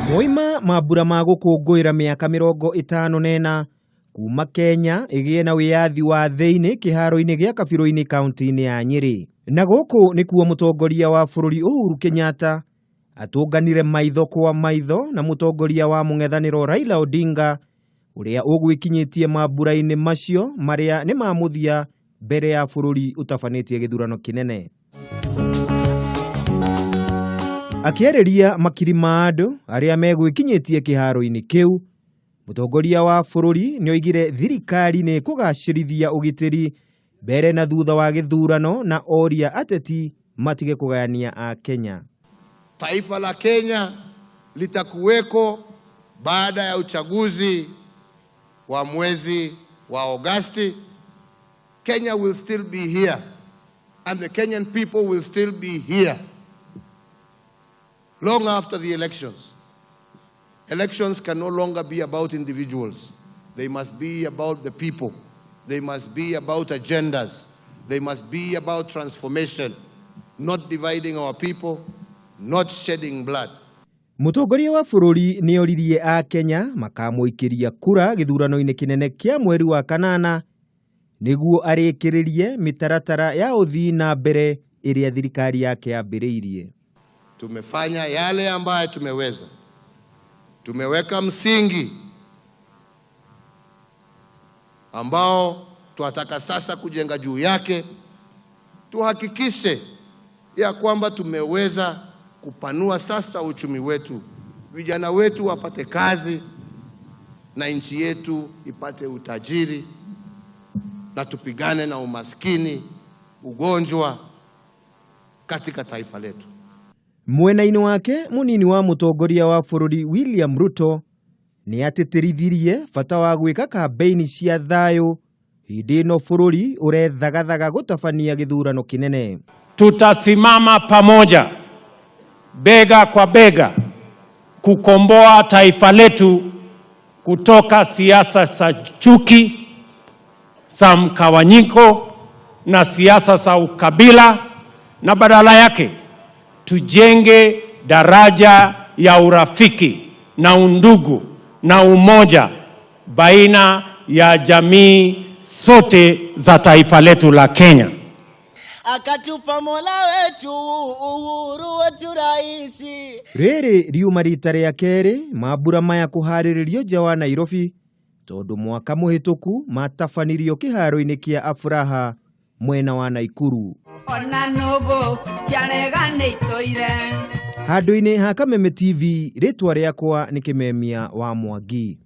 Moima mambura ma gũkũngũĩra mĩaka 54 kuma Kenya ĩgĩe na wĩyathi wa thĩinĩ kĩharo-inĩ gĩa Kabirũ-inĩ kaunti-inĩ ya Nyĩrĩ. Na gũkũ nĩkuo mũtongoria wa bũrũri Uhuru Kenyatta atũnganire maitho kwa maitho na mũtongoria wa mũng'ethanĩro Raila Odinga ũrĩa ũgwĩkinyĩtie mambura-inĩ macio marĩa nĩ ma mũthia mbere ya bũrũri ũtabanĩtie gĩthurano kĩnene. Akĩarĩria makiri ma andũ arĩa megwĩkinyĩtie kĩharo-inĩ kĩu, mũtongoria wa bũrũri nĩoigire thirikari nĩ ĩkũgacĩrithia ũgitĩri mbere na thutha wa gĩthurano na oria ateti matige kũgayania a Kenya. Taifa la Kenya litakuweko baada ya uchaguzi wa mwezi wa Agosti. Kenya will still be here and the Kenyan people will still be here long after the elections. Elections can no longer be about individuals. They must be about the people. They must be about agendas. They must be about transformation, not dividing our people, not shedding blood. Mũtongoria wa bũrũri nĩoririe a Kenya makamũikĩria kura gĩthurano-inĩ kĩnene kĩa mweri wa kanana nĩguo arĩkĩrĩrie mĩtaratara ya ũthii na mbere ĩrĩa thirikari yake yambĩrĩirie. Tumefanya yale ambayo tumeweza. Tumeweka msingi ambao tunataka sasa kujenga juu yake. Tuhakikishe ya kwamba tumeweza kupanua sasa uchumi wetu, vijana wetu wapate kazi na nchi yetu ipate utajiri, na tupigane na umaskini, ugonjwa katika taifa letu. Mwena-inĩ wake mũnini wa mũtongoria wa bũrũri William Ruto nĩ atĩtĩrithirie bata wa gwĩka kambeini cia thayũ hĩndĩ ĩno bũrũri ũrethagathaga gũtabania gĩthurano kĩnene. Tutasimama pamoja bega kwa bega kukomboa taifa letu kutoka siasa za chuki, za mgawanyiko na siasa za ukabila, na badala yake tujenge daraja ya urafiki na undugu na umoja baina ya jamii zote za taifa letu la Kenya. Akatupa Mola wetu uhuru wetu raisi. Rĩrĩ riuma rita rĩa kerĩ mambura maya kũharĩrĩrio nja wa Nairobi tondũ mwaka mũhĩtũku matabanirio kĩharo-inĩ kĩa Afraha mwena wa Naikuru. Ona nũgũ ciareganĩtũire. Handũ-inĩ ha Kameme TV, rĩtwa rĩakwa nĩ Kĩmemia wa Mwangi.